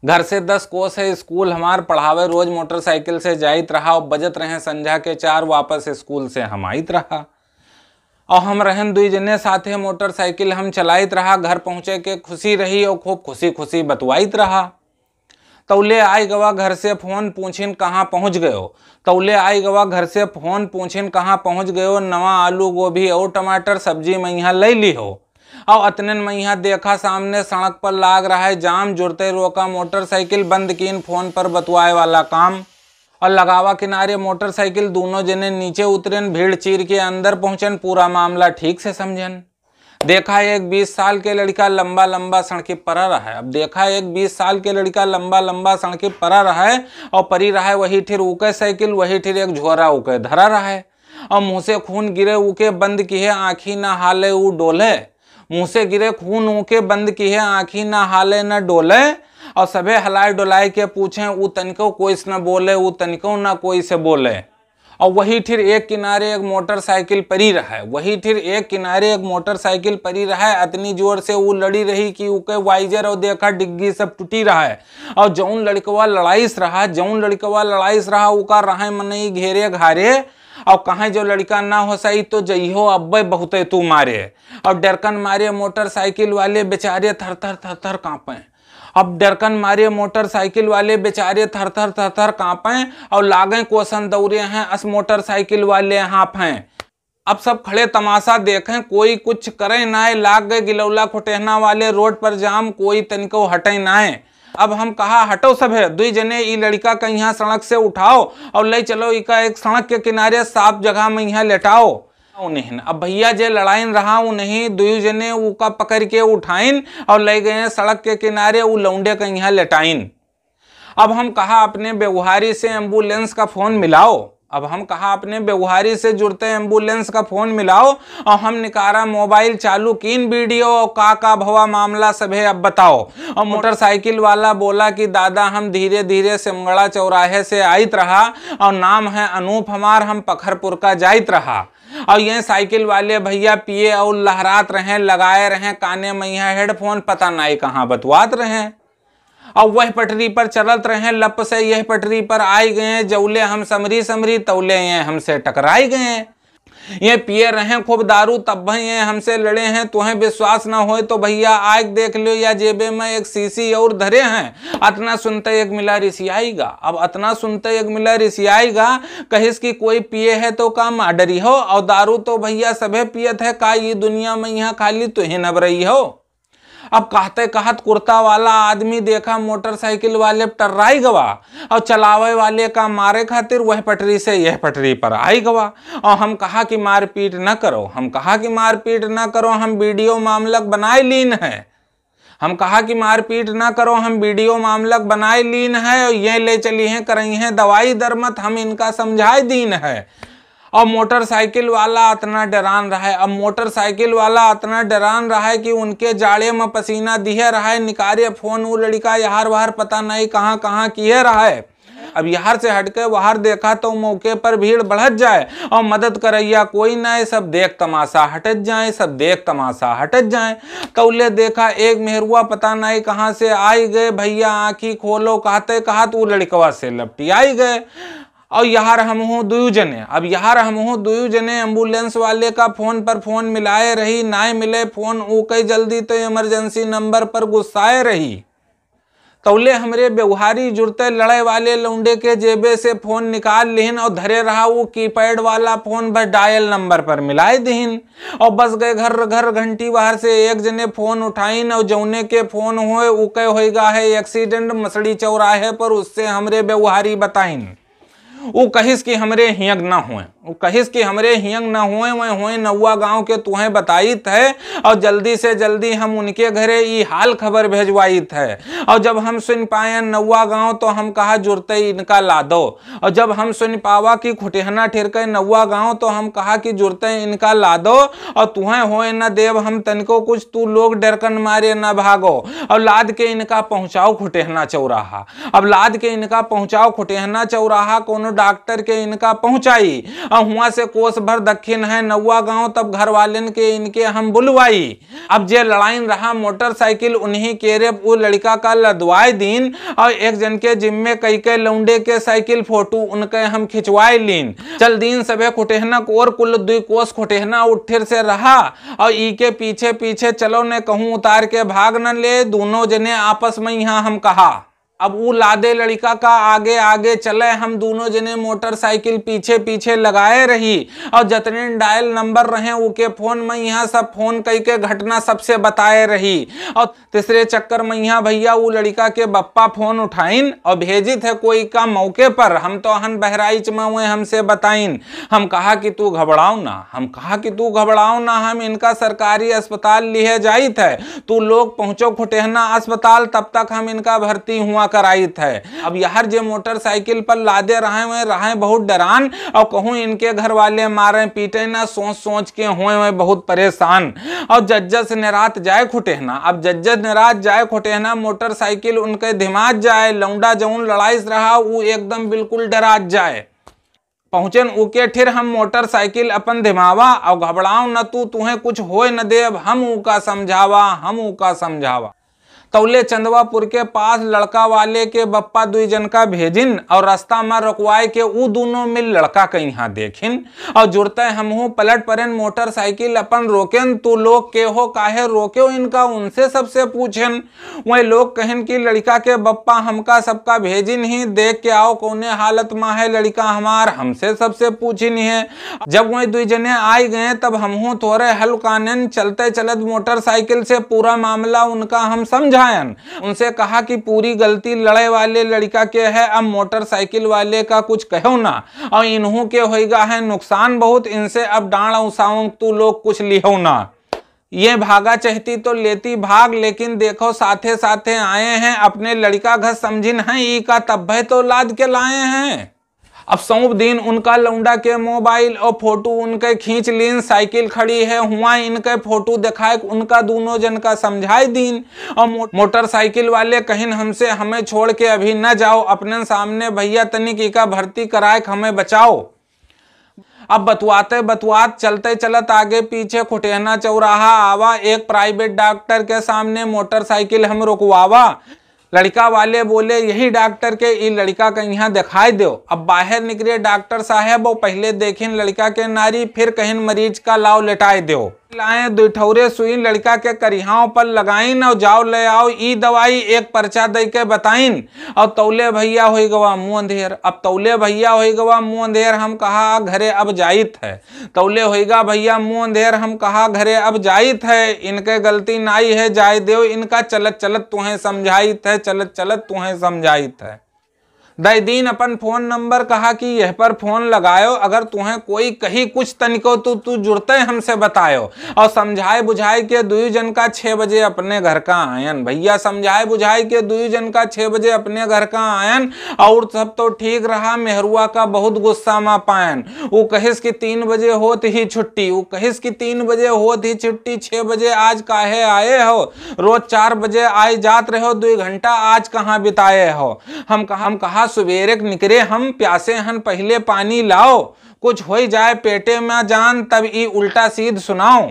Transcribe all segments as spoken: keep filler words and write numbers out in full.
घर से दस कोस है स्कूल हमार, पढ़ावे रोज मोटरसाइकिल से जाइत रहा, और बजत रहे संझा के चार, वापस स्कूल से हम आइत रहा। और हम रहन दुई जने साथे मोटरसाइकिल हम चलाइत रहा, घर पहुँचे के खुशी रही और खूब खुशी खुशी बतुआइत रहा। तौले आई गवा घर से फोन, पूछिन कहाँ पहुँच गयो। तौले आई गवा घर से फोन, पूछिन कहाँ पहुँच गयो, नवा आलू गोभी और टमाटर सब्जी मइहाँ लइ लिहो। और अतनेन मइहाँ देखा सामने सड़क पर लाग रहा है जाम, जुरते रोका मोटरसाइकिल, बंद कीन फोन पर बतुआए वाला काम। और लगावा किनारे मोटरसाइकिल, दूनों जने नीचे उतरेन, भीड़ चीर के अंदर पहुँचेन, पूरा मामला ठीक से समझेन। देखा एक बीस साल के लड़का लंबा लंबा सड़की परा रहा है। अब देखा एक बीस साल के लड़का लंबा लंबा सड़की परा रहा है और परी रहा है वही ठिर ऊके साइकिल, वही ठिर एक झोरा ऊके धरा रहा है। और मुँह से खून गिरे ऊके बंद किहे आँखी न हाले ऊ डोले। मुँह से गिरे खून ऊके बंद किहे आँखी न हाले न डोले। और सभे हलाए डोलाए के पूछे ऊ तनिको कोई से न बोले, ऊ तनिको न कोई से बोले। और वही ठिर एक किनारे एक मोटरसाइकिल परी रहा है, वही ठिर एक किनारे एक मोटरसाइकिल परी रहा है। अतनी जोर से ऊ लड़ी रही कि ऊके वाइजर और देखा डिग्गी सब टूटी रहा है। और जौन लड़कवा लड़ाइस रहा, जौन लड़कवा लड़ाइस रहा, ऊका रहे मनई घेरे घारे। और कहे जो लड़का ना हो सही तो जइहो अब्बे बहुते तू मारे। और डरकन मारे मोटरसाइकिल वाले बेचारे थर थर थर थर कांपे। अब डरकन मारे मोटरसाइकिल वाले बेचारे थर थर थर थर कांपे और लागे कोसन दौरे हैं अस मोटरसाइकिल वाले हाँफे। अब सब खड़े तमाशा देखें, कोई कुछ करे नाय, लाग गए गिलौला खुटेहना वाले रोड पर जाम, कोई तनिको हटे नाय। अब हम कहा हटो सभे, दुई जने ई लड़का का यहाँ सड़क से उठाओ और ले चलो इका एक सड़क के किनारे साफ जगह में यहाँ लेटाओ। उन्हें अब भैया जे लड़ाइन रहा उन्हें दुई जने उका पकड़ के उठाइन और ले गए सड़क के किनारे उ लौंडे का यहाँ लेटाइन। अब हम कहा अपने व्यवहारी से एम्बुलेंस का फोन मिलाओ, अब हम कहा अपने व्यवहारी से जुरते एम्बुलेंस का फोन मिलाओ और हम निकारा मोबाइल चालू कीन वीडियो और का का भवा मामला सभे अब बताओ। और मोटरसाइकिल वाला बोला कि दादा हम धीरे धीरे सिमगड़ा चौराहे से आइत रहा और नाम है अनूप हमार, हम पखरपुर का जाइत रहा। और ये साइकिल वाले भैया पिए और लहरात रहे, लगाए रहे काने में यहाँ हेडफोन, पता नाई कहाँ बतुआत रहे। और वह पटरी पर चलत रहे, लप से यह पटरी पर आई गए, जौले हम समरी समरी तौले ये हमसे टकराई गए। ये पिए रहे खूब दारू तब भी ये हमसे लड़े हैं। तुहें विश्वास ना होए तो भैया आग देख लो या जेबे में एक शीशी और धरे हैं। अतना सुनते एक मिला रिसियाईगा, अब अतना सुनते एक मिला रिसियाईगा, कहिस कि कोई पिए है तो का माडरी हो, और दारू तो भैया सभे पियत है, का ये दुनिया में यहाँ खाली तुही नबरई हो। अब कहते कहत कुर्ता वाला आदमी देखा मोटरसाइकिल वाले पर टर्राई गवा और चलावे वाले का मारे खातिर वह पटरी से यह पटरी पर आई गवा। और हम कहा कि मारपीट न करो, हम कहा कि मारपीट न करो, हम वीडियो मामलक बनाए लीन है। हम कहा कि मारपीट न करो, हम वीडियो मामलक बनाए लीन है और ये ले चली हैं करई हैं दवाई दरमत, हम इनका समझाए दीन है। और मोटरसाइकिल वाला अतना डरान रहा है, अब मोटरसाइकिल वाला अतना डरान रहा है कि उनके जाड़े में पसीना दिहे रहा है, निकारे फोन, उ लड़का यहार वहार पता नहीं कहाँ कहाँ किहे रहा है। अब यहार से हटके वहार देखा तो मौके पर भीड़ बढ़त जाए और मदद करैया कोई ना है, सब देख तमाशा हटत जाए, सब देख तमाशा हटत जाए। तौले देखा एक मेहरुआ पता नहीं कहाँ से आई गए, भैया आँखी खोलो कहते कहत उ लड़कवा से लपटी आई गए। और यार हमहू दुयू जने, अब यार हमहू दुयू जने एम्बुलेंस वाले का फोन पर फोन मिलाए रही, नाय मिले फोन, ऊ कई जल्दी तो इमरजेंसी नंबर पर गुस्साए रही। तौले हमरे व्यवहारी जुड़ते लड़े वाले लौंडे के जेबे से फोन निकाल लिहिन और धरे रहा वो कीपैड वाला फोन, बस डायल नंबर पर मिलाए दिहिन और बस गए घर घर घंटी। बाहर से एक जने फोन उठाइन और जौने के फोन होए ऊ कहे होइगा है एक्सीडेंट मसड़ी चौराहे पर, उससे हमरे व्यवहारी बताइन। ऊ कहिस कि हमरे हियंग न होए, ऊ कहिस कि हमरे हियंग न होए, वह होए नौवा गांव के, तुहें बताइत है और जल्दी से जल्दी हम उनके घरे ई हाल खबर भेजवाइत है। और जब हम सुन पाए नौवा गांव तो हम कहा जुरते इनका लादो, और जब हम सुन पावा कि खुटिहना ठिरके नौवा गांव तो हम कहा कि जुरते इनका लादो, और तुहें होए न देव हम तनिको कुछ, तू लोग डरकन मारे न भागो, और लाद के इनका पहुँचाओ खुटिहना चौराहा। अब लाद के इनका पहुँचाओ खुटिहना चौराहा, कोनो डॉक्टर के इनका पहुँचाई। और हुआं से कोस भर दक्षिण है नौवा गांव, तब घर वालेन के इनके हम बुलवाई। अब जे लड़ाइन रहा मोटरसाइकिल, उन्हीं केरे उ लड़िका का लदवाए दीन। और एक जन के जिम्मे कई के लौंडे के साइकिल फोटो उनके हम खिंचवाए लीन। चल दीन सभे खुटेहना क ओर। कुल दुई कोस खुटेहना उठिर से रहा और ई के पीछे पीछे चलो ने कहूँ उतार के भाग न ले, दूनों जने आपस में यहाँ हम कहा। अब ऊ लादे लड़िका का आगे आगे चले, हम दूनों जने मोटरसाइकिल पीछे पीछे लगाए रही। और जतने डायल नंबर रहे ऊके फोन में यहाँ सब फोन कई के घटना सबसे बताए रही। और तीसरे चक्कर में यहाँ भैया ऊ लड़िका के बप्पा फोन उठाइन और भेजित है कोई का मौके पर। हम तो हन बहराइच में हुए, हमसे बताइन। हम कहा कि तू घबराओ ना, हम कहा कि तू घबराओ ना, हम इनका सरकारी अस्पताल लिहे जाइत है। तू लोग पहुँचो खुटेहना अस्पताल, तब तक हम इनका भर्ती हुआ कराइत है। अब यहर जे मोटरसाइकिल पर लादे रहे हुए रहे बहुत डरान, और कहूँ इनके घर वाले मारे पीटे ना, सोच सोच के हुए हुए बहुत परेशान। और जज्जस निरात जाए खुटेहना। अब जज्जस निरात जाए खुटेहना, मोटरसाइकिल उनके धिमात जाए, लौंडा जौन लड़ाइस रहा ऊ एकदम बिल्कुल डरात जाए। पहुँचेन ऊके ठिर हम मोटरसाइकिल अपन धिमावा, और घबराओ न तू, तुहें कुछ होए न देब, हम ऊका समझावा, हम ऊका समझावा। तौले चंदवापुर के पास लड़का वाले के बप्पा दुई जन का भेजिन और रास्ता में रुकवाए के ऊ दूनों मिल लड़का के यहाँ देखिन और जुड़ते हमहू पलट परेन, मोटरसाइकिल अपन रोकेन। तू लोग के हो, काहे रोक्यो इनका, उनसे सबसे पूछेन। वही लोग कहेन कि लड़का के बप्पा हमका सबका भेजिन ही, देख के आओ कौने हालत में है लड़का हमार, हमसे सबसे पूछिन है। जब वही दुई जने आइ गए तब हमहू थोड़े हलुकानेन, चलते चलत मोटरसाइकिल से पूरा मामला उनका हम समझायन। उनसे कहा कि पूरी गलती लड़े वाले लड़िका के है, अब मोटरसाइकिल वाले का कुछ कहो ना, और इन्हू के होइगा है नुकसान बहुत, इनसे अब डांड़ उसाऊं तू लोग कुछ लिहो ना। ये भागा चहती तो लेती भाग, लेकिन देखो साथे साथे आए हैं, अपने लड़िका घर समझिन है ई का, तब्बे तो लाद के लाए हैं। अब सौंप दीन उनका लौंडा के मोबाइल और फोटो उनके खींच लीन। साइकिल खड़ी है, हुआ इनके फोटो देखाए उनका दूनों जन का समझाए दीन। और मो-, मोटरसाइकिल वाले कहिन हमसे, हमें छोड़ के अभी न जाओ, अपने सामने भैया तनिक इका भर्ती कराए के हमें बचाओ। अब बतुआते बतुआत चलते चलत आगे पीछे खुटेहना चौराहा आवा, एक प्राइवेट डॉक्टर के सामने मोटरसाइकिल हम रुकवावा। लड़िका वाले बोले, यही डॉक्टर के ई लड़िका के यहाँ देखाए दो। अब बाहर निकले डॉक्टर साहब, वो पहले देखिन लड़िका के नारी, फिर कहिन मरीज का लाओ लेटाए दो। लाए दुई ठौरे सुई लड़िका के करिहाव पर लगाइन और जाओ ले आओ ई दवाई, एक पर्चा दे के बताइन। और तौले भैया होई गवा मुँह अंधेर। अब तौले भैया होई गवा मुँह अंधेर, हम कहा घरे अब जाइत है। तौले होइगा भैया मुँह अंधेर, हम कहा घरे अब जाइत है, इनके गलती नाई है, जाए देव इनका, चलत चलत तुहें समझाइत है, चलत चलत तुहें समझाइत है। दई दीन अपन फोन नंबर, कहा कि यह पर फोन लगायो, अगर तुहें कोई कही कुछ तनिको तो तू जुड़ते हमसे बतायो। और समझाए बुझाए के दुई जन का छः बजे अपने घर का आयन। भैया समझाए बुझाए के दुई जन का छः बजे अपने घर का आयन। और सब तो ठीक रहा, मेहरुआ का बहुत गुस्सा मा पायन। ऊ कहिस कि तीन बजे होत ही छुट्टी, ऊ कहिस कि तीन बजे होत ही छुट्टी, छः बजे आज काहे आए हो? रोज चार बजे आए जात रहे हो, दुई घंटा आज कहाँ बिताए हो? हम कहा, हम कहा सुबेरे के निकरे हम, प्यासे हन पहिले पानी लाओ, कुछ होई जाए पेटे में जान, तब ई उल्टा सीध सुनाओ।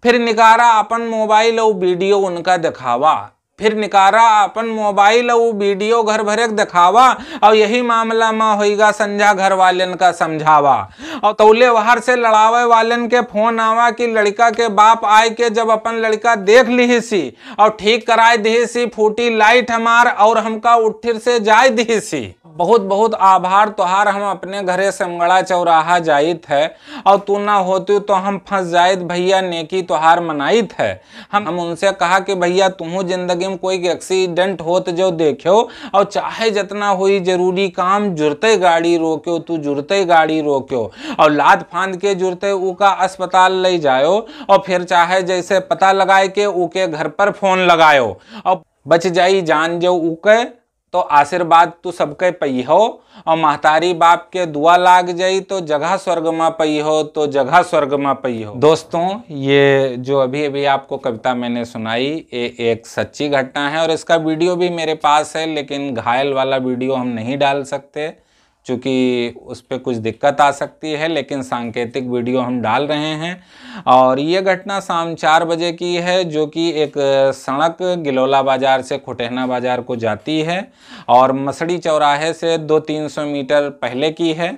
फिर निकारा अपन मोबाइल और वीडियो उनका दिखावा। फिर निकारा अपन मोबाइल और वीडियो घर भरे के दिखावा, और यही मामला में होइगा संझा घर वालेन का समझावा। और तौले वहर से लड़ावे वालेन के फोन आवा कि लड़िका के बाप आए के जब अपन लड़िका देख लिहिसी और ठीक कराए दिहिसी, फूटी लाइट हमार और हमका उठिर से जाए दिहिसी। बहुत बहुत आभार तोहार, हम अपने घरे समगड़ा चौराहा जाइत है और तू ना होतू तो हम फंस जाइत भैया, नेकी तोहार मनाइत है। हम, हम उनसे कहा कि भैया तुहूँ जिंदगी में कोई एक्सीडेंट होत जो देख्यो और चाहे जितना होई जरूरी काम, जुरते गाड़ी रोक्यो, तू जुरते गाड़ी रोक्यो और लाद फांद के जुरते ऊका अस्पताल ले जायो और फिर चाहे जैसे पता लगाए के ऊके घर पर फोन लगायो और बच जाई जान जो ऊके। तो आशीर्वाद तू सबके पइहो और महतारी बाप के दुआ लाग जाई तो जगह स्वर्ग में पइहो, तो जगह स्वर्ग में पइहो। दोस्तों, ये जो अभी अभी आपको कविता मैंने सुनाई, ये एक सच्ची घटना है और इसका वीडियो भी मेरे पास है, लेकिन घायल वाला वीडियो हम नहीं डाल सकते। चूँकि उस पे कुछ दिक्कत आ सकती है, लेकिन सांकेतिक वीडियो हम डाल रहे हैं। और ये घटना शाम चार बजे की है, जो कि एक सड़क गिलोला बाज़ार से खुटेहना बाज़ार को जाती है और मसड़ी चौराहे से दो तीन सौ मीटर पहले की है।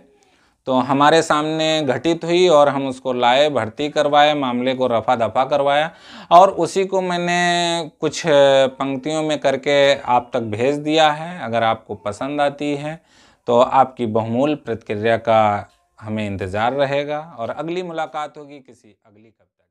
तो हमारे सामने घटित हुई और हम उसको लाए, भर्ती करवाए, मामले को रफा दफा करवाया और उसी को मैंने कुछ पंक्तियों में करके आप तक भेज दिया है। अगर आपको पसंद आती है तो आपकी बहुमूल्य प्रतिक्रिया का हमें इंतज़ार रहेगा और अगली मुलाकात होगी किसी अगली कविता।